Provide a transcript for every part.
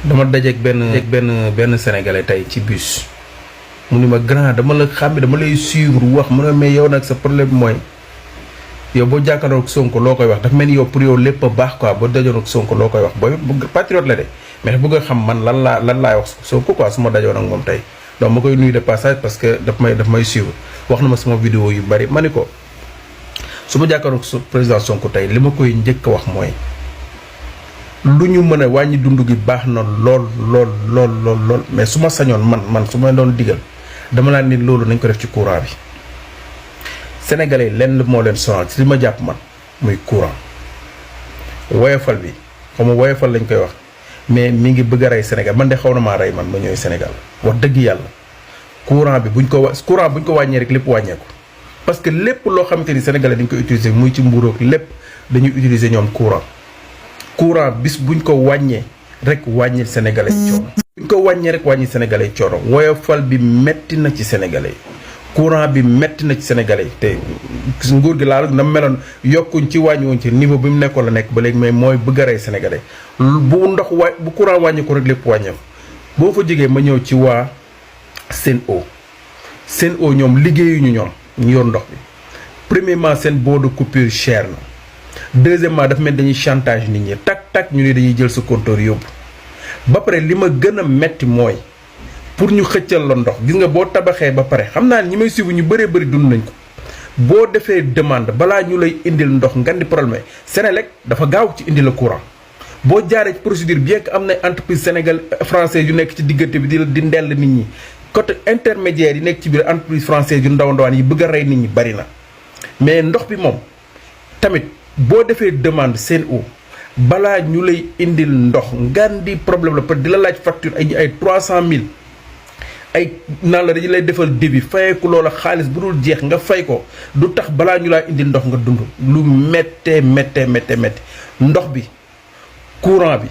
dama dajeeg benn sénégalais tey ci bus mu ni ma grand dama la xam dama lay suivre wax mu ne mais yow nag sa problème mooy yow boo jàkkaarloo ak Sonko loo koy wax dafa mel ni yow pour yow lépp a baax quoi boo dajoon ak Sonko loo koy wax booy patriote la de mais dafa bëgg a xam man lan laay wax Sonko quoi su ma dajoon ak moom tey donc ma koy nuyu de passage parce que daf may suivre wax na ma sama vidéo yu bari ma ni ko su ma jàkkaarloo ak président Sonko tey li ma koy njëkk a wax mooy lu ñu mën a wàññi dund gi baax na lool mais su ma sañoon man su ma doon digal dama laa ni loolu nañ ko def ci courant bi sénégalais lenn moo leen sonal ci li ma jàpp man muy courant woyofal bi xaw ma woyofal lañ koy wax mais mi ngi bëgg a rey Sénégal man de xaw na maa rey man ma ñëwee Sénégal wax dëgg yàlla courant buñ ko wàññee rek lépp wàññeeku parce que lépp loo xamante ni sénégalais dañ ko utiliser muy ci mbuuroog lépp dañuy utiliser ñoom courant bis buñ ko wàññee rek wàññil sénégalais coono buñ ko wàññee rek wàññi sénégalais coono woyofal bi metti na ci sénégalais courant bi metti na ci sénégalais te nguur gi laal na meloon yokkuñ ci wàññiwuñ ci niveau bi mu nekkoon la nekk ba léegi mais mooy bëgg a rey sénégalais bu courant wàññi ko rek lépp wàññeeku boo fa jógee ma ñëw ci waa Sen'Eau ñoom liggéeyuñu ñoom ñu yor ndox bi premièrement seen boo de coupure cher na deuxièmement dafa mel dañuy chantage nit ñi tak ñu ne dañuy jël sa compteur yóbbu ba pare li ma gën a metti mooy pour ñu xëccal la ndox gis nga boo tabaxee ba pare xam naa ñi may suivre ñu bëree bëri dund nañ ko boo defee demande balaa ñu lay indil ndox nga di problème Senelec dafa gaaw ci indi la courant boo jaaree ci procédure bien que am na entreprise sénégal française yu nekk ci diggante bi di ndell nit ñi côté intermédiaire yi nekk ci biir entreprise française yu ndaw ndawaan yi bëgg a rey nit ñi bari na mais ndox bi moom tamit boo defee demande Sen'Eau balaa ñu lay indil ndox ngan di problème la peut di la laaj facture ay 300000 ay naan la dañu lay defal débit fayeeku loola xaalis bu dul jeex nga fay ko du tax balaa ñu laa indil ndox nga dund lu méttee ndox bi courant bi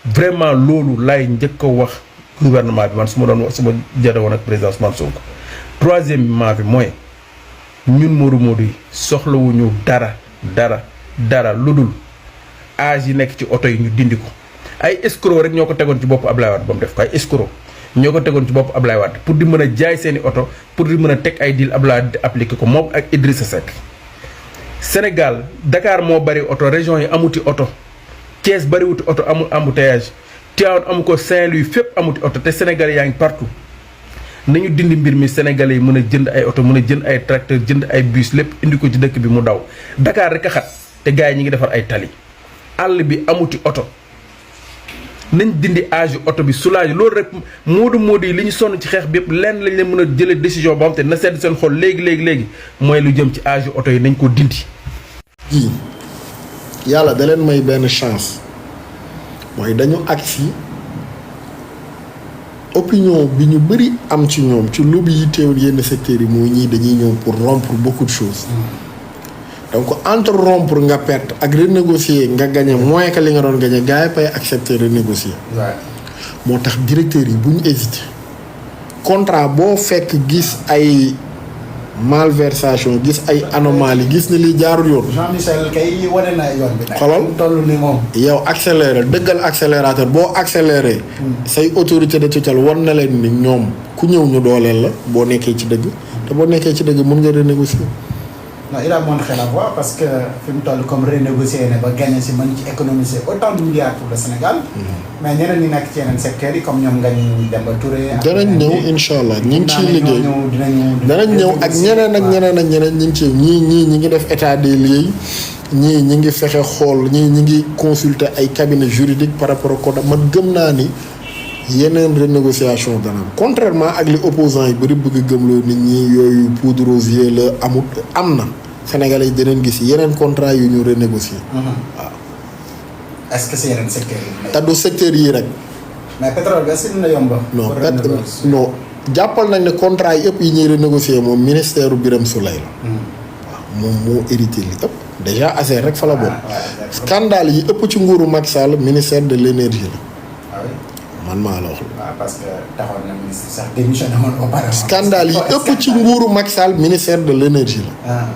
vraiment loolu laay njëkk a wax gouvernement bi man su ma doon wax su ma jëre woon ak président Ousmane Sonko troisièmement bi mooy ñun moodu yi soxlawuñu dara lu dul âge yi nekk ci oto yi ñu dindi ko ay escroc rek ñoo ko tegoon ci bopp Ablaye Wade ba mu def ko ay escroc ñoo ko tegoon ci bopp Ablaye Wade pour di mën a jaay seeni oto pour di mën a teg ay deal Ablaye Wade di appliqué ko moom ak Idrissa Seck Sénégal Dakar moo bari oto région yi amuti oto Thiès bariwuti oto amul embouteillage Tivaouane amu ko Saint-Louis fépp amuti oto te Sénégal yaa ngi partout nañu dindi mbir mi sénégalais yi mën a jënd ay oto mën a jënd ay tracteur jënd ay bus lépp indi ko ci dëkk bi mu daw Dakar rek a xat te gars yi ñi ngi defar ay tali àll bi amuti oto nañ dindi âge oto bi soulage loolu rek moodu yi li ñu sonn ci xeex bi yëpp lenn lañ leen mën a jëlee décision boo xam te na sedd seen xol léegi mooy lu jëm ci âge oto yi nañ ko dindi. ji yàlla da leen may benn chance mooy dañu agsi opinion bi ñu bëri am ci ñoom ci lobby yi teewul yenn secteurs yi mooy ñii dañuy ñëw pour rompre beaucoup de choses. donc entre rompre nga perte ak renégocier nga gagné moins que li nga doon gagné gars yi pay accepter renégocier. moo tax directeurs yi bu ñu hésité contrat boo fekk gis ay malversation gis ay anomalie gis ne lii jaarul yoon. Jean-Michel kay wane na yoon bi. xolal toll ni moom. yow accéléré dëggal accélérateur boo accéléré. say autorité de tutelle wan na leen ni ñoom ku ñëw ñu dooleel la boo nekkee ci dëgg te boo nekkee ci dëgg mën nga renégocier. non il a montré la voie parce que fi mu toll comme renégocier ne ba gagné si mën ci économiser autant de milliards pour le Sénégal. mais ñeneen ñi nekk ci yeneen secteurs yi comme ñoom Ngagne Demba Touré. danañ ñëw incha allah ñu ngi ciy liggéey danañ ñëw ak ñeneen ñu ngi ci ñii ñi ngi def état des lieux ñii ñi ngi fexe xool ñii ñi ngi consulter ay cabinet juridique par rapport ak code man gëm naa ni yeneen renégociation dana contrairement ak li opposants yi bëri bëgg gëmloo nit ñi yooyu poudre aux yeux la am na Sénégalais yi dinañ gis yeneen contrat yu ñu renégocier. waaw. est-ce que c'est yeneen secteurs yi. te du secteur yi rek. mais pétrole bi est-ce que dina yomb. non jàppal nañ ne contrat yi ëpp yi ñuy renégocier moom ministère u Birame Souleye la. waaw moom moo hérité li ëpp. déjà ASER rek fa la bokk. scandale yi ëpp ci nguuru Macky Sall ministère de l'énergie la. man maa la wax. parce que taxoon na ministre sax démissionné woon auparavant. scandale yi ëpp ci nguuru Macky Sall ministère de l'énergie la.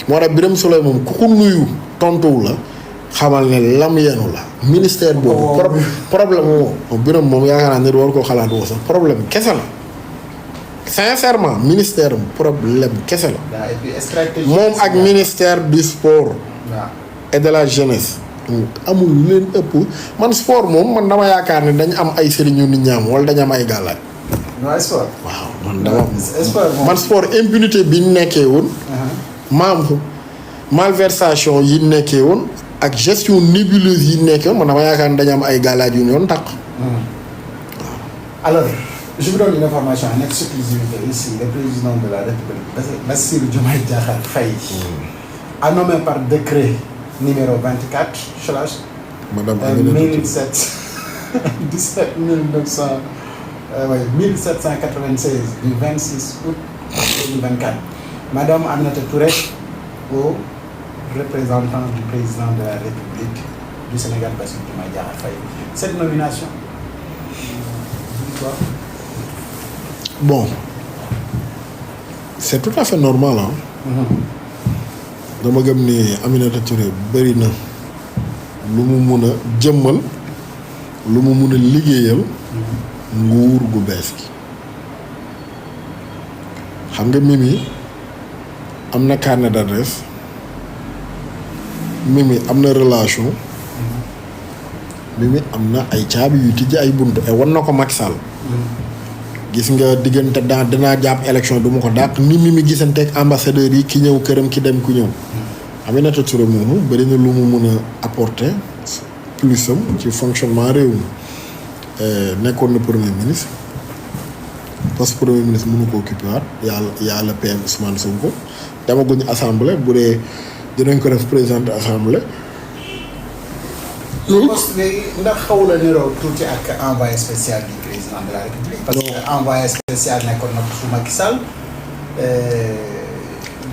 moo tax Birame Souleye moom ku ko nuyu tontuwu la xamal ne lam yenu la ministère boobu problème moom biram moom yaakaar naa nit war koo xalaat woo sax problème kese la sincèrement ministère problème kese la moom ak ministère du sport et de la jeunesse amul lu leen ëpp man sport moom man dama yaakaar ne dañ am ay sëriñu nit ñaam wala dañ am ay gàllaaj waaw man sport impunité bi nekkee woon maam malversation yi nekkee woon ak gestion nébuleuse yi nekkee woon man dama yaakaar ne dañu am ay galaaj yu ñu doon taq. Alors je vous donne une information en exclusivité ici le président de la République Bassirou Diomaye Diakhar Faye a nommé par décret numéro 24 slash madame 1796 du 26 août 2024 madame Aminata Touré au représentant du président de la République du Sénégal Bassirou Diomaye Diakhar Faye. Cette nomination, bon, c'est tout à fait normal hein. dama gëm ni Aminata Touré bëri na lu mu mun a jëmmal lu mu mun a liggéeyal nguur gu bees gi xam nga Mimi am na carnet d'adresse Mimi am na relation Mimi am na ay caabi yu tijji ay bunt et wan na ko Macky Sall gis nga diggante danaa jàpp élection du ma ko dàq ni Mimi gisanteeg ambassadeurs yi ki ñëw këram ki dem ku ñëw Aminata Touré moomu bëri na lu mu mun a apporter plus am ci fonctionnement réew mi nekkoon na premier ministre poste premier ministre mënu ko occupé waat yàlla PM Ousmane Sonko demaguñu assemblée bu dee dinañ ko def président assemblée. poste bi ndax xaw la niroo tuuti ak envoyé spécial du président de la République. parce que envoyé spécial nekkoon na ko su Macky Sall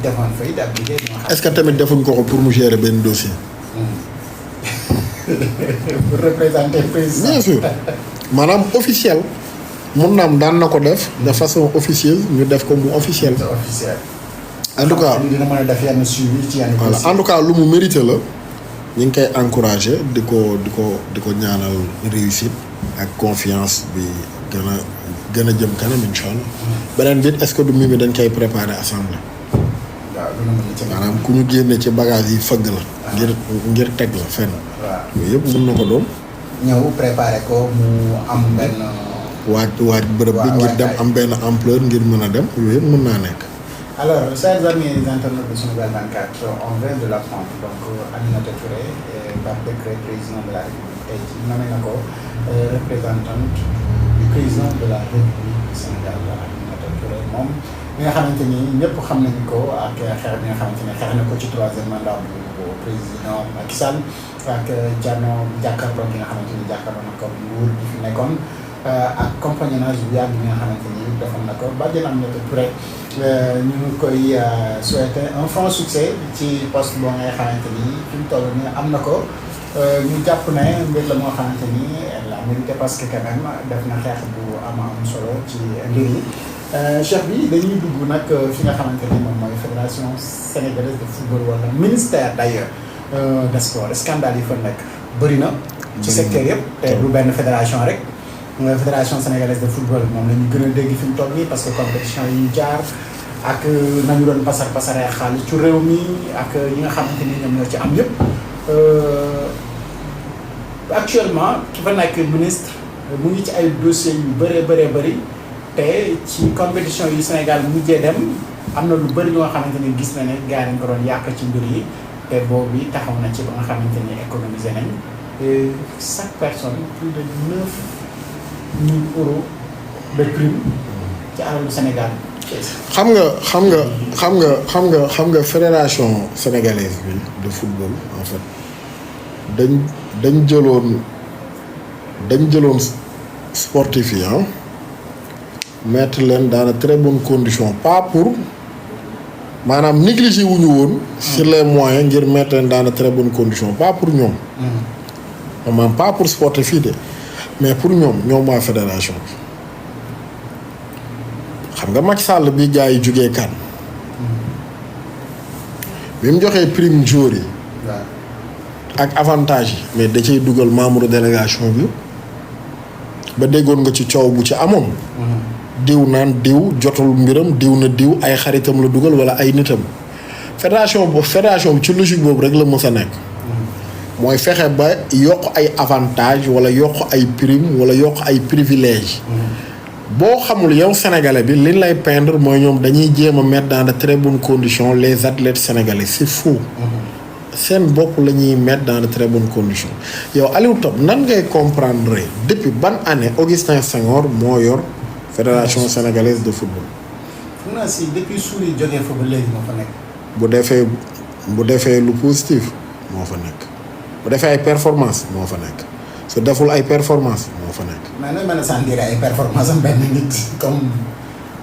defoon fay di abdiqué. est-ce que tamit defuñ ko pour mu gérer benn dossier. pour représenter président. bien sûr maanaam officiel. mun naam daan na ko def de façon officieuse ñu def ko mu officiel. officiel. en tout cas dina mën a def yenn suivi ci yenn. voilà en tout cas lu mu mérité la ñu ngi koy encouragé di ko ñaanal réussite ak confiance bi gën a jëm kanam incha allah. beneen bit est-ce que du Mimi dañ koy préparer assemblée. maanaam ku ñu génne ci bagage yi fëgg la. ngir teg la fenn. waaw yooyu yëpp mën na ko doon. ñëw préparer ko mu am benn. waaj bërëb bi ngir dem am benn ampleur ngir mën a dem yooyu yëpp mën naa nekk. alors chers amis internautes de Sunugal 24 on vient de l'apprendre donc Aminata Touré par décret président de la République tey jii nommé na ko représentante du président de la République du Sénégal Aminata Touré moom mi nga xamante ni ñëpp xam nañu ko ak xeex bi nga xamante ni xeex na ko ci troisième mandat bu président Macky Sall ak jàkkaarloo bi nga xamante ni jàkkaarloo na ko nguur bi fi nekkoon. ak compagnonnage bu yàgg bi nga xamante ni defoon na ko bàjjen Aminata Touré ñu ngi koy souhaiter un franc succès ci poste boo ngay xamante ni fi mu toll nii am na ko ñu jàpp ne mbir la moo xamante ni elle a mérité parce que quand même def na xeex bu am solo ci mbir yi chef bi dañuy dugg nag fi nga xamante ni moom mooy fédération sénégalaise de football wala ministère d'ailleurs des sports scandale yi fa nekk bëri na ci secteur yëpp te du benn fédération rek. fédération sénégalaise de football moom la ñu gën a dégg fi mu toll nii parce que compétition yi ñu jaar ak nañu doon pasaree xaalis ci réew mi ak yi nga xamante ni ñoom ñoo ci am yëpp actuellement ki fa nekk ministre mu ngi ci ay dossiers yu bëree bëri te ci compétition yi Sénégal mujjee dem am na lu bëri ñoo xamante ni gis na ne gars yi ko doon yàq ci mbir yi te boobu taxaw na ci ba nga xamante ni économiser nañ chaque personne plus de 9 000 euros de prime ci alalu Sénégal. xam nga fédération sénégalaise bi de football en fait dañ jëloon sportif yi mettre leen dans de très bonnes conditions pas pour maanaam négliger wuñu woon. sur les moyens ngir mettre leen dans de très bonnes conditions pas pour ñoom. maanaam pas pour sportif yi de. mais pour ñoom waa fédération bi xam nga Macky Sall bi gars yi jugee kan bi mu joxee prime jour yi ak avantage yi mais da cay dugal membre délégation bi ba déggoon nga ci coow bu ci amoon. diw naan diw jotul mbiram diw na diw ay xaritam la dugal wala ay nitam fédération bi ci logique boobu rek la mës a nekk. mooy fexe ba yokk ay avantage wala yokk ay prime wala yokk ay privilège boo xamul yow sénégalais bi liñ lay peindre mooy ñoom dañuy jéem a mettre dans de très bonnes conditions les athlètes sénégalais c'est faux. seen bopp la ñuy mettre dans de très bonnes conditions yow Aliou Top nan ngay comprendre depuis ban année Augustin Senghor moo yor fédération sénégalaise de football. mun naa si depuis suul yi jógee fa ba léegi moo fa nekk. bu defee lu positif moo fa nekk bu defee ay performance moo fa nekk su deful ay performance moo fa nekk. mais nooy mën a sentir ay performance am benn nit comme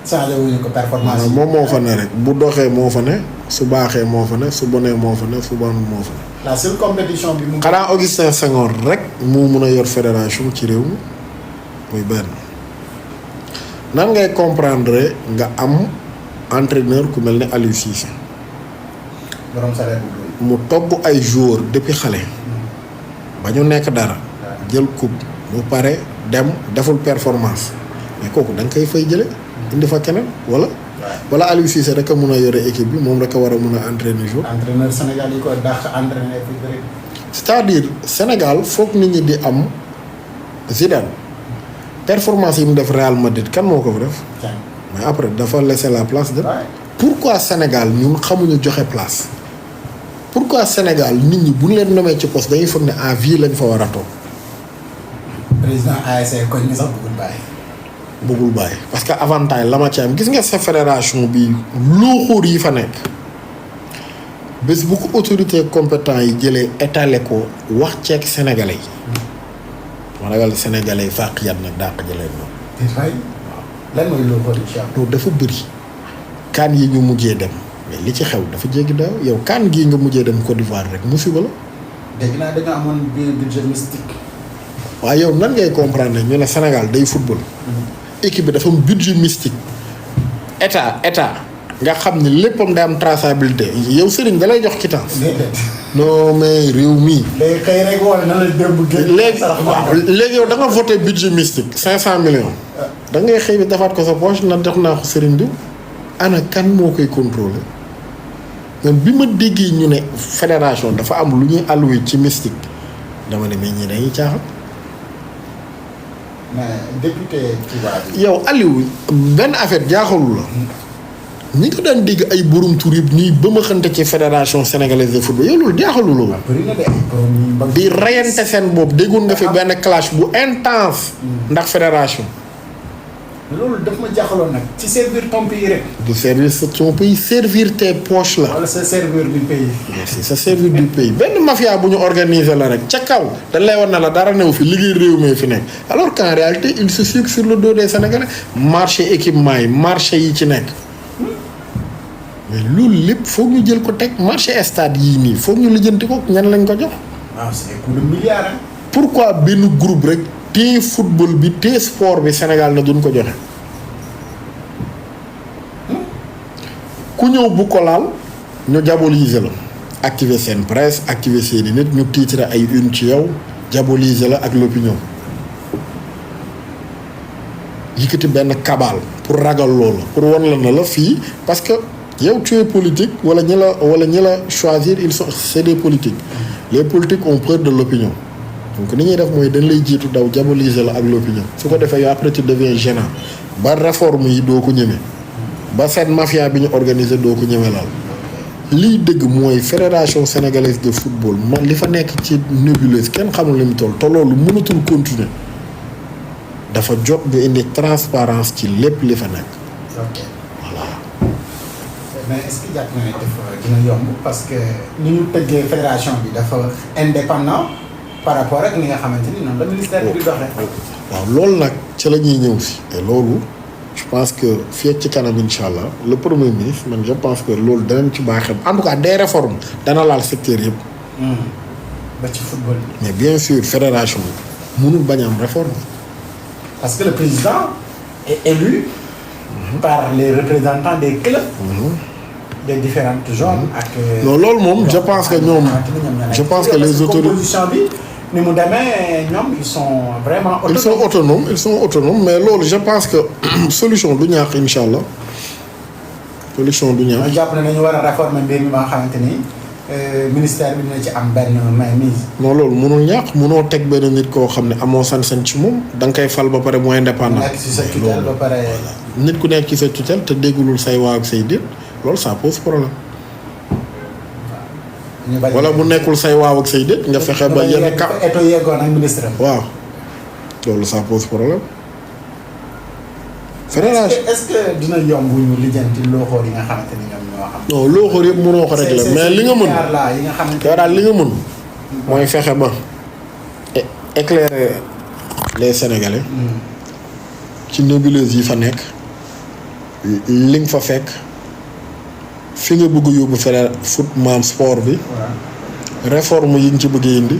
changé wuñu ko performance. moom moo fa ne rek bu doxee moo fa ne su baaxee moo fa ne su bonee moo fa ne su bonul moo fa ne. la seule compétition bi mu. xanaa Augustin Senghor rek moo mun a yor fédération ci réew mi muy benn nan ngay comprendre nga am entraîneur ku mel ne Aliou Cissé. borom salaire bu mu togg ay joueurs depuis xale. ba ñu nekk dara. jël coupe mu pare dem deful performance mais kooku da nga koy fay jële indi fa keneen wala Aliou Cissé rek a mun a yore équipe bi moom rek a war a mun a entraîner jour. entraîneur Sénégal yi ko dàq entraîner fi bëri. c'est-à-dire Sénégal foog nit ñi di am Zidane performance yi mu def Real Madrid kan moo ko fa def. mais après dafa laisser la place de. pourquoi Sénégal ñun xamuñu joxe place. pourquoi Sénégal nit ñi bu ñu leen nommé ci poste dañuy foog ne à vie lañ fa war a toog. président ASC koñ mi sax bëggul bàyyi. parce que avantage la ma ci am gis nga sa fédération bi luuxuur yi fa nekk bés bu ko autorité compétent yi jëlee étalé ko wax ceeg sénégalais yi. ma ragal sénégalais yi fàq yat nag dàq jëlee noonu. waaw lan mooy luuxuur yi. loolu dafa bëri. kaan yi ñu mujjee dem. mais li ci xew dafa jéggi daaw yow kaan gii nga mujjee dem Côte d'Ivoire rek musiba la. dégg naa dañoo amoon budget mystique. waaye yow nan ngay comprendre ñu ne Sénégal day football. équipe bi dafa am budget mystique. état nga xam ne léppam day am traçabilité yow Serigne da lay jox quittance. non mais réew mii. léegi xëy rek wala na la démb. léegi yow da nga voté budget mystique 500 millions. da ngay xëy bi defaat ko sa poche na def naa ko Serigne Diouf. ana kan moo koy contrôler man bi ma déggee ñu ne fédération dafa am lu ñuy alloué ci mystique dama ne mais ñi dañuy caaxaan. mais député Touba bi. yow Aliou benn affaire jaaxalu la. ñi ko daan dégg ay borom tur yëpp ñuy ba ma xante ci fédération sénégalaise de football yow loolu jaaxalu la. di reyante seen bopp déggoon nga fi benn clash bu intense. ndax fédération. loolu daf ma jaaxaloon nag ci servir ton pays rek. du servir ton pays servir tes poches la. wala sa servir du pays. merci sa servir du pays benn mafia bu ñu organiser la rek ca kaw dañ lay war na la dara new fi liggéey réew mi fi nekk alors qu'en réalité il se sucre sur le dos des Sénégalais marché équipement yi marché yi ci nekk. mais loolu lépp foog ñu jël ko teg marché stade yii nii foog ñu lijjanti ko ñan lañ ko jox. waaw c'est coup de milliard. pourquoi benn groupe rek. te football bi te sport bi Sénégal na duñ ko joxe ku ñëw bu ko laal ñu diaboliser la activer seen presse activer seeni nit ñu titre ay une ci yow diaboliser la ak l'opinion yëkkati benn cabale pour ragal loolu pour wan la na la fii parce que yow tu es politique wala ñi la choisir ils sont c'est des politiques les politiques ont peur de l'opinion donc ni ñuy def mooy dañ lay jiitu daw diaboliser la ak l'opinion su ko defee yow après tu deviens gênant ba réforme yi doo ko ñeme ba seen mafia bi ñu organiser doo ko ñeme laal liy dëgg mooy fédération sénégalaise de football man li fa nekk ci nébuleuse kenn xamul li mu toll te loolu mënatul continuer dafa jot bu indi transparence ci lépp li fa nekk. ok voilà. mais est-ce que jàpp na ne dafa dina yomb parce que ni ñu tëggee fédération bi dafa indépendant. par rapport ak li nga xamante ni noonu la ministère bi di doxee. waaw loolu nag ci la ñuy ñëw si. et loolu je pense que fii ak ci kanam incha allah le premier ministre man je pense que loolu danañ ci baaxee en tout cas des réformes dana laal secteur yëpp. ba ci football bi. mais bien sûr fédération bi mënul bañ a am réforme. parce que le président est élu. par les représentants des clubs. des différentes zones ak. non loolu moom je pense que ñoom je pense que les autorités composition bi ni mu demee ñoom ils sont vraiment. ils sont autonomes mais loolu je pense que solution du ñaax incha allah solution du ñaax. ma jàpp ne dañu war a réformer mbir mi ba nga xamante ni ministère bi dina ci am benn mainmise. non loolu mënul ñaax mënoo teg benn nit koo xam ne amoo sañ-sañ ci moom da nga koy fal ba pare mu indépendant. nekk ci sa tutelle ba pare. nit ku nekk ci sa tutelle te déggulul say waaw ak say déet loolu ça pose problème. wala bu nekkul say waaw ak say déet nga fexe ba yenn ka eto yeggoon ak ministre waaw loolu ça pose problème. fédération est-ce que dina yomb ñu lijjanti looxoor yi nga xamante ni ñoom ñoo xam. non looxoor yëpp mënoo ko régler mais li nga mën yi nga xamante yow daal li nga mën mooy fexe ba éclairer les Sénégalais ci nébuleuse yi fa nekk li nga fa fekk fi nga bëgg yóbbu fere foot maam sport bi réforme yi nga ci bëgg indi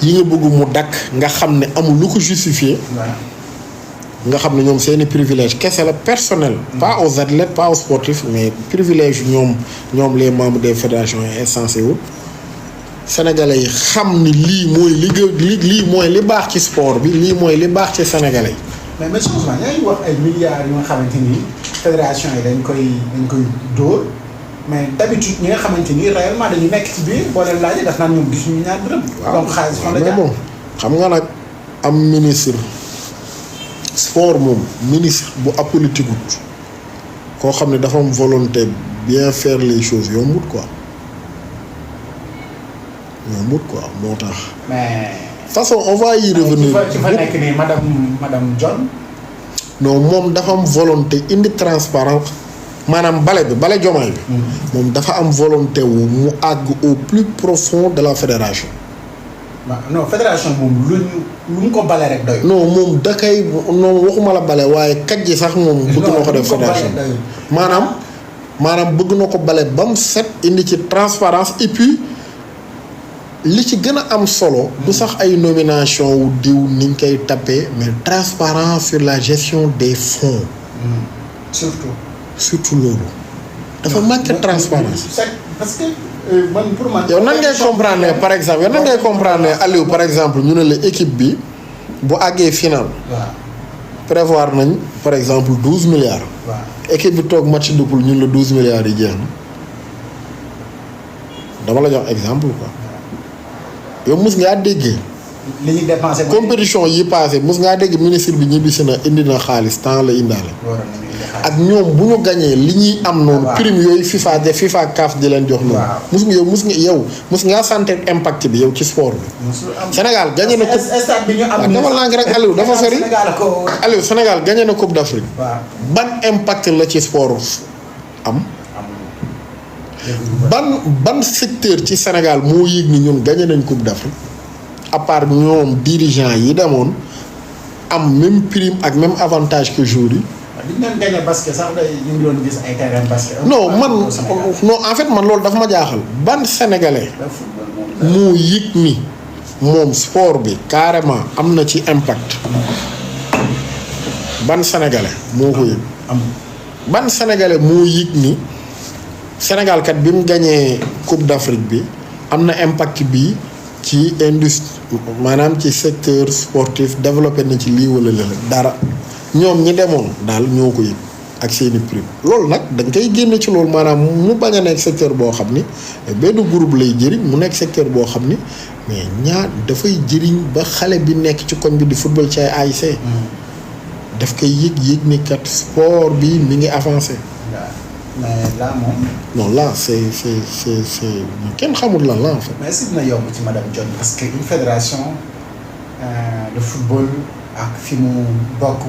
yi nga bëgg mu dakk nga xam ne amul lu ko justifier nga xam ne ñoom seeni privilège kese la personnel pas aux athlètes pas aux sportifs mais privilège ñoom les membres des fédérations est censé wut sénégalais yi xam ni lii mooy lii mooy li baax ci sport bi lii mooy li baax ci sénégalais yi. mais monsieur Ousmane yaa ngi wax ay milliards yu nga xamante ni fédération yi dañ koy dóor mais d'habitude ñi nga xamante ni réellement dañu nekk ci biir boo leen laajee daf naan ñoom gisuñu ñaar dërëm. donc xaalis fan la mais bon xam nga nag am ministre sport moom ministre bu apolitique wut koo xam ne dafa am volonté bien faire les choses yombut quoi moo tax. mais. façon on va y revenir. ci fa nekk nii madame John. non moom dafa am volonté indi transparence maanaam bale Diomaye bi. moom dafa am volonté wu mu àgg au plus profond de la fédération. non fédération moom lu mu ko bale rek doy. non moom da kay non waxuma la bale waaye kaj ji sax moom. bëgg na ko def fédération maanaam bëgg na ko bale ba mu set indi ci transparence et puis. li ci gën a am solo du sax ay nomination wu diw ni ñu koy tapé mais transparence sur la gestion des fonds. surtout loolu. dafa manqué transparence parce que man pour man. yow nan ngay comprendre par exemple yow nan ngay comprendre Aliou par exemple ñu ne la équipe bi bu àggee final. prévoir nañ par exemple 12 milliards. équipe bi toog match de poule ñun la 12 milliards yi jeex na dama la jox exemple quoi. yow mus ngaa déggee. li ñuy dépensé. compétition yi passé mus ngaa dégg ministre bi ñibbisi na indi na xaalis temps la indaale. ak ñoom bu ñu gañee li ñuy am noonu. prime yooyu FIFA CAF di leen jox noonu. mus ngaa sentir impact bi yow ci sport bi. Sénégal gagné na coupe stade bi ñu am. demal naa ngi rek Aliou dafa sori. Aliou Sénégal gagné na coupe d'Afrique. ban impact la ci sport am. ban secteur ci Sénégal moo yëg ni ñun gagné nañ coupe d'Afrique à part ñoom dirigeants yi demoon am même prime ak même avantage que joueurs yi. bi ñu doon gagné basket sax ñu ngi doon gis ay terrain basket. non en fait man loolu dafa ma jaaxal ban sénégalais moo yëg ni moom sport bi carrément am na ci impact ban sénégalais moo ko yëg. ban sénégalais moo yëg ni. Sénégal kat bi mu gañee Coupe d'Afrique bi am na impact bi ci industrie maanaam ci secteur sportif développé na ci lii wala lële dara ñoom ñi demoon daal ñoo ko yëg ak seeni prime loolu nag da nga koy génne ci loolu maanaam mu bañ a nekk secteur boo xam ni benn groupe lay jëriñ mu nekk secteur boo xam ni mais ñaar dafay jëriñ ba xale bi nekk ci koñ bi di football ci ay ASC. daf koy yëg ni kat sport bi mi ngi avancé. mais là moom. non là c'est kenn xamul lan la en fait. mais est-ce que dina yomb ci madame John parce que une fédération de football ak fi mu bokk.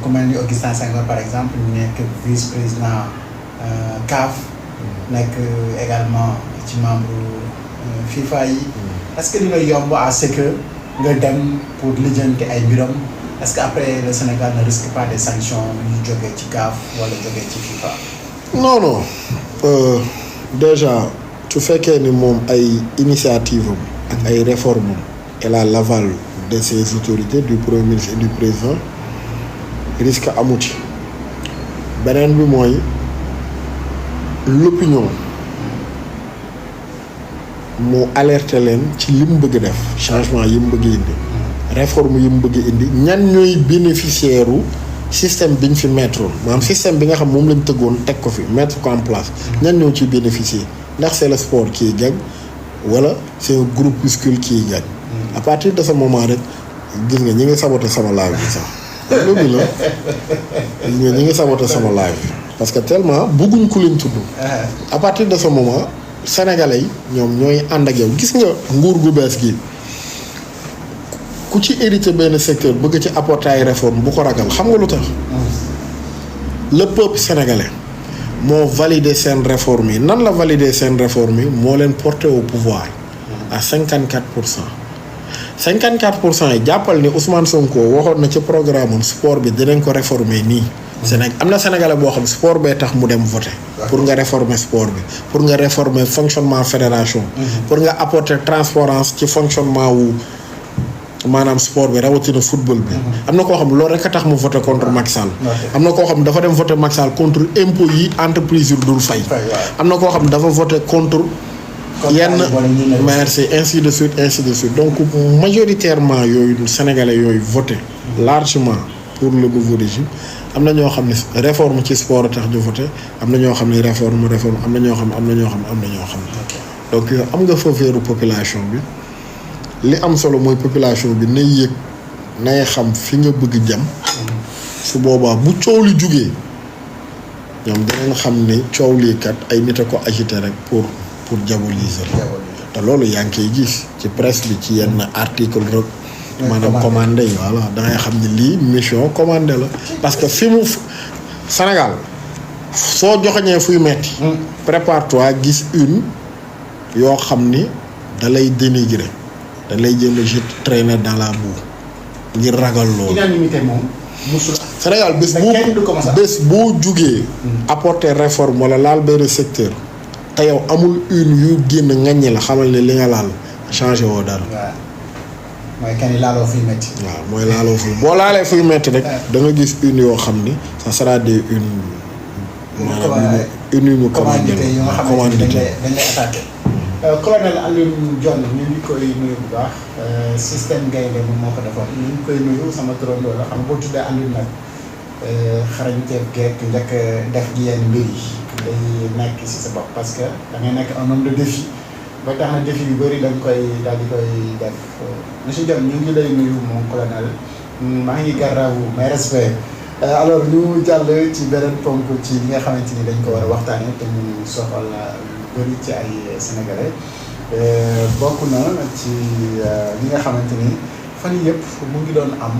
ku mel ni Augustin Senghor par exemple ñu nekk vice-président CAF. nekk également ci membre FIFA yi. est-ce que dina yomb à ce que nga dem pour lijjanti ay mbiram. est-ce que après le Sénégal ne risque pas des sanctions yu jógee ci CAF wala jógee ci FIFA. non déjà su fekkee ni moom ay initiative am ak ay réformes am elle a l'aval de ses autorités du premier ministre et du président risque amu ci beneen bi mooy l'opinion mu alerter leen ci li mu bëgg def changement yi mu bëgg indi réforme yi mu bëgg indi ñan ñooy bénéficiaire u système bi ñu fi mettre maanaam système bi nga xam moom lañ tëggoon teg ko fi mettre ko en place ñan ñoo ciy bénéficier ndax c'est le sport qui gagne wala c'est un groupuscule qui gagne à partir de ce moment rek gis nga ñi ngi saboter sama live bi sax loolu la gis nga ñi ngi saboter sama live bi parce que tellement bëgguñ ku leen tudd à partir de ce moment sénégalais yi ñoom ñooy ànd ak yow gis nga nguur gu bees gi ku ci hérité benn secteur bëgg ci apporter ay réforme bu ko ragal xam nga lu tax le peuple sénégalais moo validé seen réforme yi nan la validé seen réforme yi moo leen porté au pouvoir à 54%. 54% yi jàppal ni Ousmane Sonko waxoon na ci programme sport bi dinañ ko réformer nii. am na sénégalais boo xam sport bee tax mu dem voter pour nga réformer sport bi pour nga réformer fonctionnement fédération. pour nga apporter transparence ci fonctionnement wu maanaam sport bi rawatina football bi. am na koo xam loolu rek a tax mu voter contre Macky Sall. am na koo xam dafa dem voter Macky Sall contre impôts yi entreprise yu dul fay. am na koo xam dafa voter contre. yenn merci ainsi de suite donc majoritairement yooyu sénégalais yooyu voté largement pour le nouveau régime am na ñoo xam ne réforme ci sport tax ñu voté am na ñoo xam ne réforme am na ñoo xam donc am nga fa veeru population bi li am solo mooy population bi nay yëg nay xam fi nga bëgg jëm su boobaa bu coow li jugee ñoom danañ xam ne coow lii kat ay nit a ko agité rek pour diaboliser te loolu yaa ngi koy gis ci presse bi ci yenn article rek maanaam commandé yi voilà dangay xam ne lii mission commandé la parce que fi mu Sénégal soo joxoñee fuy metti prépare-toi gis une yoo xam ni da lay dénigrer da lay jël a traîner dans la boue ngir ragal loolu unanimité moom musul Sénégal bés boo jugee apporter réforme wala laal benn secteur te yow amul une yu génn ŋaññi la xamal ne li nga laal changé woo dara. waaw mooy kan laaloo fuy métti. waaw mooy laaloo fuy boo laalee fuy métti rek da nga gis une yoo xam ni ça sera des une. maanaam une yu ñu commandité dañ lay attaqué. colonel Alioune Dione ñu ngi koy nuyu bu baax système gaynde moom moo ko defoon ñu ngi koy nuyu sama turandoo la xam nga boo tuddee Alioune nag xarañteef geek njëkk def gi yenn mbir yi. day nekk ci sa bopp parce que da ngay nekk un homme de défi ba tax na défi yu bëri da nga koy daal di koy def monsieur Dione ñu ngi lay nuyu mon colonel maa ngi garaawu mes respect alors ñu jàll ci beneen ponk ci li nga xamante ni dañ ko war a waxtaanee te mu soxal lu bëri ci ay sénégalais bokk na ci li nga xamante ni fan yii yëpp mu ngi doon am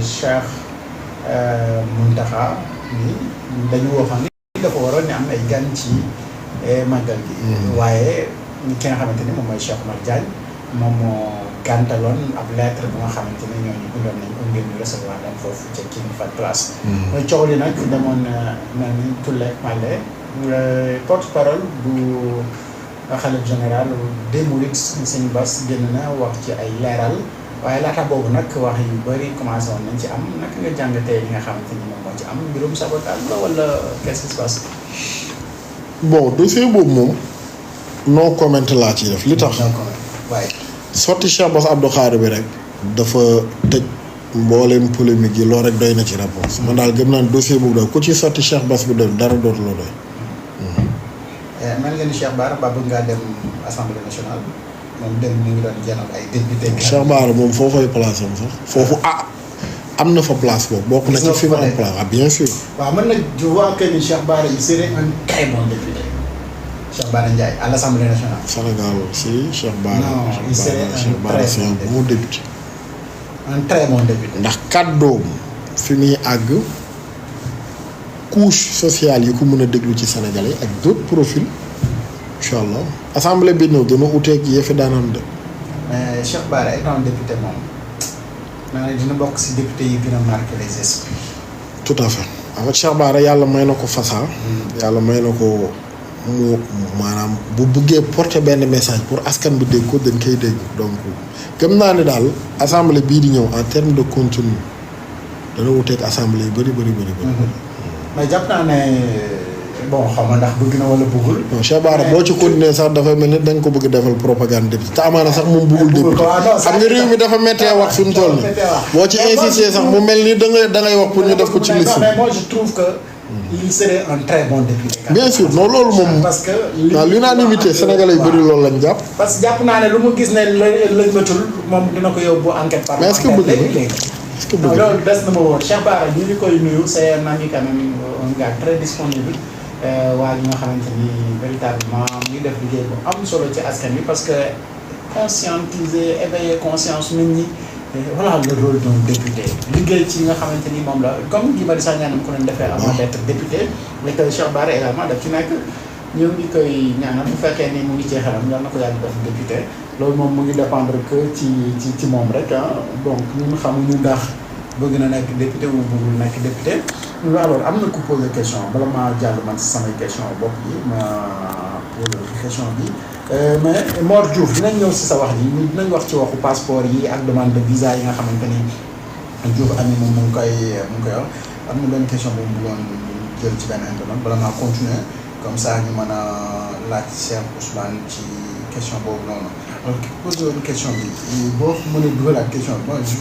Cheikh Mountakha ni dañu waxoon dafa waroon ne am ay gan ci màggal gi waaye ki nga xamante ni moom mooy Cheikh Oumar Diagne moom moo gàntaloon ab lettre bu nga xamante ni ñooñu bindoon nañ ko ngir ñu recevoir leen foofu ca King Fahd Palace mooy coow li nag demoon mel ni Tulle Male porte parole bu xalif général des Mourides Sëñ Bass génn na wax ci ay leeral waaye laata boobu nag wax yu bëri commencé woon nañ ci am naka nga jàngatee li nga xamante ni moom moo ci am mbirum sabotage la wala qu'est-ce qui se passe. bon dossier boobu moom no comment laa ciy def li tax. waaye. sotti Cheikh Bass Abdou Khadre bi rek dafa tëj mbooleem polémique yi loolu rek doy na ci réponse man daal gëm naa ne dossier boobu daal ku ci sotti Cheikh Bass bi doy dara dootu la doy. mel nga ni Cheikh Bara ba bëgg ngaa dem assemblée nationale. moom dem ñu ngi doon jënd ay député. Cheikh Bara moom foofay place am sax foofu am na fa place boobu bokk na ci fi mu am place bien sûr. waaw man nag je vois que ni Cheikh Bara il serait un très bon député. Cheikh Bara Ndiaye à l'Assemblée nationale. Sénégal aussi Cheikh Bara. non il serait un très bon député. un très bon député. ndax kàddoom fi muy àgg couche sociale yi ko mën a déglu ci Sénégalais ak d'autres profils. incha allah assemblée bi ñëw dana uteeg yëfi daanam de. mais Cheikh Bara étant député moom naa ne dina bokk si député yi gën a marqué les esprits. tout à fait en fait Cheikh Bara yàlla may na ko fasaa. yàlla may na ko mu maanaam bu buggee porter benn message pour askan bi dégg ko dañ koy dégg donc gëm naa ne daal assemblée bii di ñëw en terme de contenu dana uteeg assemblée yu bëri. mais jàpp naa ne bon xaw ma ndax bëgg na wala bëggul. non Cheikh Bara boo ci continuer sax dafay mel ni da nga ko bëgg defal propagande député te amaana sax moom bëggul député xam nga réew mi dafa méttee wax fi mu toll nii boo ci insister sax mu mel ni da ngay wax pour ñu def ko ci liste. mais moi je trouve que il serait un très bon député. bien sûr non loolu moom. parce que l'unanimité sénégalais yu bëri loolu lañ jàpp. parce que jàpp naa ne lu mu gis ne lañ matul moom dina ko yóbbu enquête par. mais est-ce que bëgg na est-ce que bëgg na loolu des na ma woon Cheikh Bara ñu ngi koy nuyu c'est un ami quand même un gars très disponible waa ji nga xamante ni véritablement mu ngi def liggéey bu am solo ci askan wi parce que conscientiser éveiller conscience nit ñi voilà le rôle d'un député liggéey ci nga xamante ni moom la comme Guy Marius Sagna ko doon defee avant d'être député mais que Cheikh Bara également daf ci nekk ñu ngi koy ñaanal bu fekkee ni mu ngi cee xelam yal na ko yàlla def député loolu moom mu ngi dépendre que ci moom rek ah donc ñun xamuñu ndax bëgg na nekk député ou bëggul nekk député alors am na ku posé question bala maa jàll man si samay question bopp yi ma posé question bi mais Mor Diouf dinañ ñëw si sa wax ji dinañ wax ci waxu passeport yi ak demande de visa yi nga xamante ni Diouf ami moom mu ngi koy wax am na benn question bu mu bëggoon jël ci benn internet bala maa continuer comme ça ñu mën a laaj Cheikh Ousmane ci question boobu noonu alors ki posé woon question bi boo mënee dugalaat question bi moi je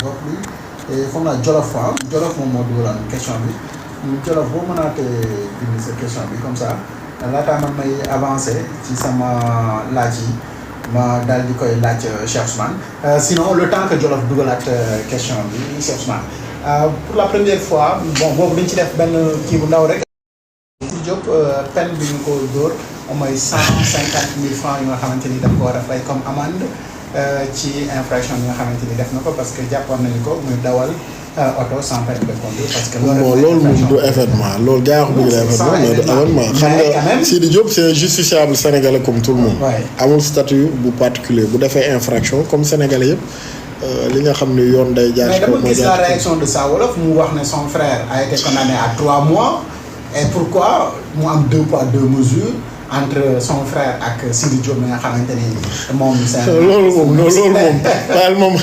vois plus et foog naa Jolof moom moo dugaloon question bi Jolof boo mënaatee bind sa question bi comme ça laataa man may avancer ci sama laaj yi ma daal di koy laaj Cheikh Ousmane sinon le temps que Jolof dugalaat question bi Cheikh Ousmane pour la première fois bon boobu dañ ci def benn kii bu ndaw rek. Diop peine bi ñu ko dóor mooy 150 000 francs yi nga xamante ni daf ko war a fay comme amende ci infraction yi nga xamante ni def na ko parce que jàppoon nañu ko muy dawal auto sans permis de conduire parce que. loolu moom du événement loolu gars yi wax dëgg la événement mais du événement xam nga Sidi Diop c'est un justiciable sénégalais comme tout le monde. amul statut bu particulier bu defee infraction comme sénégalais yëpp. li nga xam ne yoon day jaar. mais dama gis la réaction de Sa Wolof mu wax ne son frère a été condamné à 3 mois. Et pourquoi mu am 2 poids 2 mesures entre son frère ak Sidi Diop mi nga xamante ni moom. loolu moom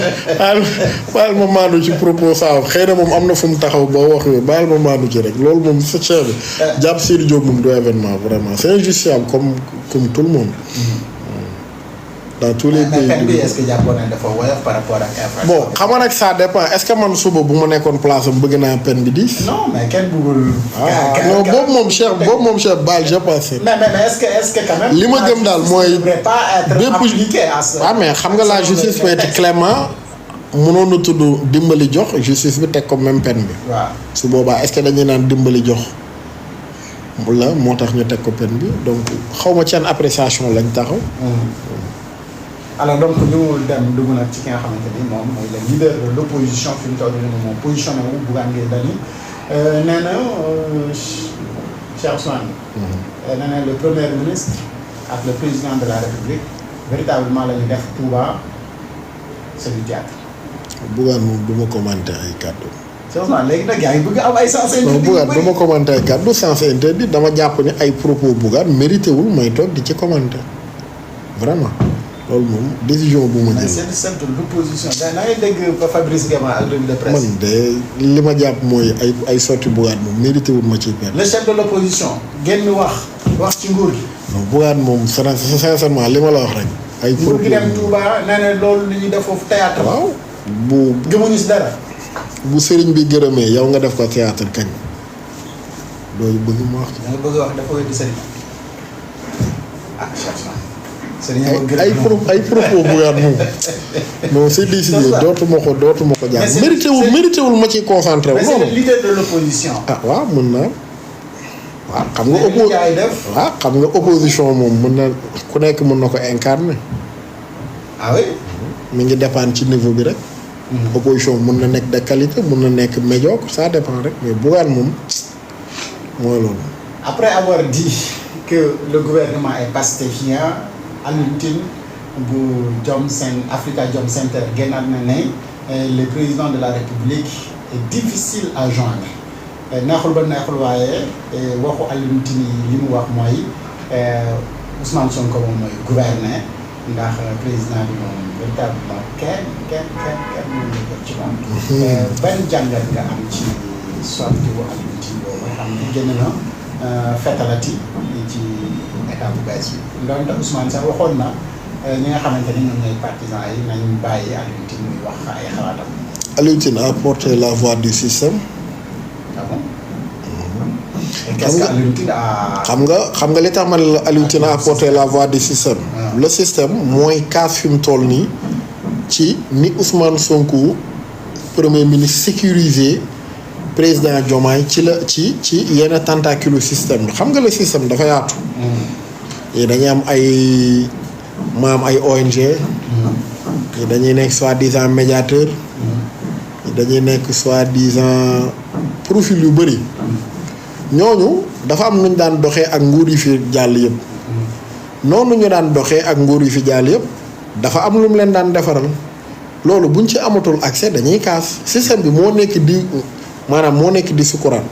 baal ma maanu ci propos saa xëy na moom am na fu mu taxaw ba wax yooyu baal ma maanu ci rek loolu moom sa cher bi. jàpp Sidi Diop moom du événement vraiment c'est injusticiable comme tout le monde. dans tous les pays mais est-ce que jàppoon nañ dafa woyof par rapport ak infraction. bon xam nga nag ça dépend est-ce que man suba bu ma nekkoon place am bëgg naa peine bi 10. non mais kenn bëggul. non boobu moom Cheikh Baal je pense. mais est-ce que quand même. li ma gëm daal mooy. bépp mais xam nga la justice peut être clément mënoon na tudd dimbali jox justice bi teg ko même peine bi. waaw su boobaa est-ce que dañuy naan dimbali jox la moo tax ñu teg ko peine bi donc xaw ma seen appréciation lañ taxaw. alors donc ñu dem dugg nag ci ki nga xamante ni moom mooy le leader de l'opposition fi mu toll nii moom positionné wu Bougane Gueye Dany nee na Cheikh Ousmane. nee na le premier ministre ak le président de la République véritablement la ñu def Touba c'est du théâtre. Bougane moom du ma commenter ay kàddu. Cheikh Ousmane léegi nag yaa ngi bëgg am ay sens interdit. non Bougane du ma commenter ay kàddu sens interdit dama jàpp ni ay propos Bougane mérité wul may toog di ci commenter vraiment. loolu moom décision bu ma jël. mais c'est le chef de l'opposition da ngay dégg Fabrice Guéma ak revue de presse. man de li ma jàpp mooy ay sorti Bougane moom mérité wul ma ciy perdre. le chef de l'opposition génn wax ci nguur gi. non Bougane moom sincèrement li ma la wax rek. ay nguur gi dem Touba nee na loolu li ñuy def foofu théâtre. waaw bu gëmuñu si dara. bu sëriñ bi gërëmee yow nga def ko théâtre kañ. loolu bëgg mu wax. da nga bëgg a wax dafa wéddi sëriñ. ah ay propos Bougane moom non c'est décidé dootuma ko jàng mérité wul ma ciy concentré wu. mais c'est le leader de l'opposition. ah waaw mën naa waaw xam nga opposition moom mën na ku nekk mën na ko incarner. ah oui. mi ngi dépendre ci niveau bi rek. opposition mën na nekk de qualité mën na nekk médiocre ça dépend rek mais Bougane moom mooy loolu. après avoir dit que le gouvernement est pastéfien. Alioune Tine bu Africa Jom Center génnaat na ne le président de la République est difficile à joindre neexul ba neexul waaye waxu Alioune Tine li mu wax mooy Ousmane Sonko moom mooy gouverner ndax président bi moom véritablement kenn mënu la jot ci moom. ban jàngat nga am ci sortie wu Alioune Tine boobu nga xam ne génn na fetalati ci état bu bees bi ndonte Ousmane sax waxoon na ñi nga xamante ni ñoom ñooy partisans yi nañ bàyyi Alioune Tine muy wax ay xalaatam. Alioune Tine a porté la voix du système. Ah bon? Qu'est-ce que Alioune Tine a. xam nga li tax ma ne la Alioune Tine a porté la voix du système. Le système mooy kaas fi mu toll nii ci ni Ousmane Sonko premier ministre sécurisé président Diomaye ci yenn tentacule système bi xam nga le système dafa yaatu. yi dañuy am ay ONG. yi dañuy nekk soi-disant médiateur. dañuy nekk soi-disant profil yu bëri. ñooñu dafa am nu ñu daan doxee ak nguur yi fi jàll yëpp. noonu ñu daan doxee ak nguur yi fi jàll yëpp dafa am lu mu leen daan defaral loolu buñ ci amatul accès dañuy kaas système bi moo nekk di sukuraat.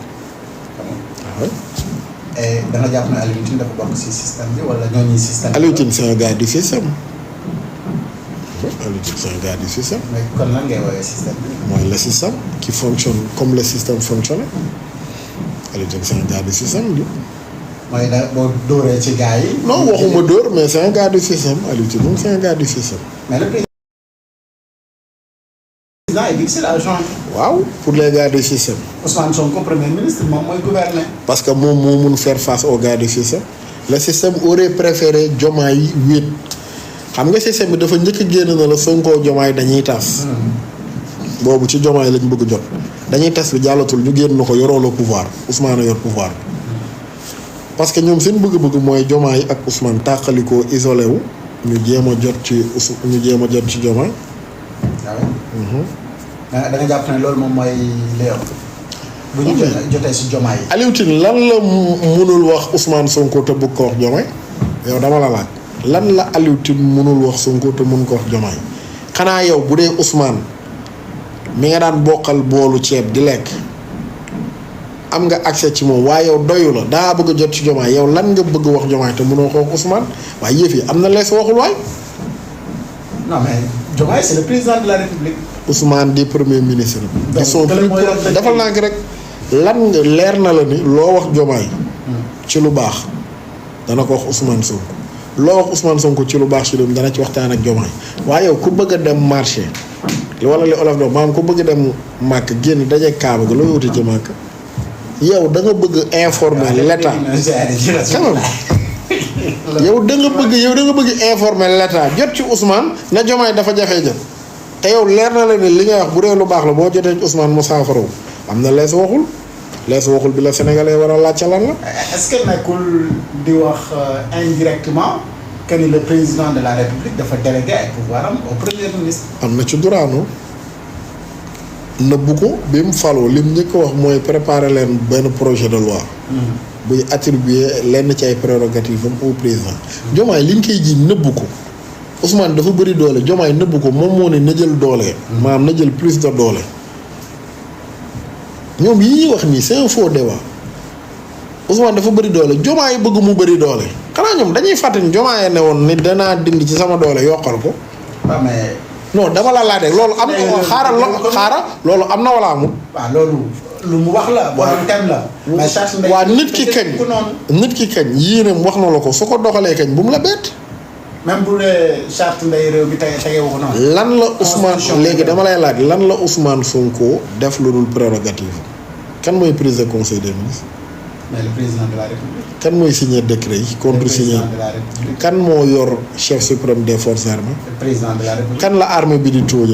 da nga jàpp ne Alioune Tine dafa bokk ci système bi wala ñooñu système. Alioune Tine c'est un gars du système. Alioune Tine c'est un gars du système. mais kon lan ngay woowee système bi. mooy le système qui fonctionne comme le système fonctionnait. Alioune Tine c'est un gars du système bi. mooy da boo dóoree ci gars yi. non waxuma dóor mais c'est un gars du système Alioune Tine moom c'est un gars du système. mais le président est difficile à joindre. waaw pour les gars du système. Ousmane Sonko premier ministre moom mooy gouverner. parce que moom moo mun faire face aux gars du système. le système aurait préféré Diomaye wéet xam nga système bi dafa njëkk a génn na la Sonko Diomaye dañuy tas. boobu ci Diomaye lañ bëgg jot. dañuy tas bi jàllatul ñu génn na ko yoroo le pouvoir Ousmane a yor pouvoir. parce que ñoom seen bëgg-bëgg mooy Diomaye ak Ousmane tàqalikoo isolé wu ñu jéem a jot ci Diomaye. da nga jàpp ne loolu moom mooy léew. bu ñu jotee si Diomaye. Alioune Tine lan la mënul wax Ousmane Sonko te bëgg ko wax Diomaye yow dama la laaj lan la Alioune Tine mënul wax Sonko te mën ko wax Diomaye xanaa yow bu dee Ousmane mi nga daan bokkal boolu ceeb di lekk. am nga accès ci moom waaye yow doyu la daa bëgg a jot ci Diomaye yow lan nga bëgg wax Diomaye te mënoo ko wax Ousmane waaye yëf yi am na lees waxul waay. non mais Diomaye c'est le président de la République. Ousmane di premier ministre. donc defal naa rek lan nga leer na la ni loo wax Diomaye ci lu baax dana ko wax Ousmane Sonko loo wax Ousmane Sonko ci lu baax ci lu dana ci waxtaan ak Diomaye waaye yow ku bëgg a dem marché wala li olof do maanaam ku bëgg a dem màkk génn daje Kaaba ga looy wuti ci màkk. yow da nga bëgg informer l'état quand même yow da nga bëgg informer l'état jot ci Ousmane na Diomaye dafa jafee jot te yow leer na la ne li ngay wax bu dee lu baax la boo jotee ci Ousmane mu saafaraw am na lees waxul bi la sénégalais war a laajte lan la. est-ce que nekkul di wax indirectement que ni le président de la République dafa délégué ay pouvoir am au premier ministre. am na ci duraano nëbbu ko bi mu faloo lim njëkk wax mooy préparer leen benn projet de loi. buy attribuer lenn ci ay prérogatives am au président. Diomaye liñ koy ji nëbbu ko Ousmane dafa bëri doole Diomaye nëbbu ko moom moo ne na jël doole. maanaam na jël plus de doole. ñoom yi ñuy wax nii c'est un faux débat Ousmane dafa bëri doole Diomaye bëgg mu bëri doole xanaa ñoom dañuy fàtte ni Diomaye ne woon ni danaa dindi ci sama doole yokkal ko. waaw mais. non dama la laaj rek loolu am na xaaral loolu am na wala amul. waaw loolu lu mu wax la. waaw tem la. waa nit ki kañ yéenam wax na la ko su ko doxalee kañ bu mu la bett. même bu dee charte ndey réew bi tegewu ko noonu. lan la Ousmane léegi dama lay laaj lan la Ousmane Sonko def lu dul prérogative kan mooy président conseil des ministres. mais le président de la République. kan mooy signer décret yi contre-signer. kan moo yor chef suprême des forces armées. le président de la République. kan la armée bi di tóojal.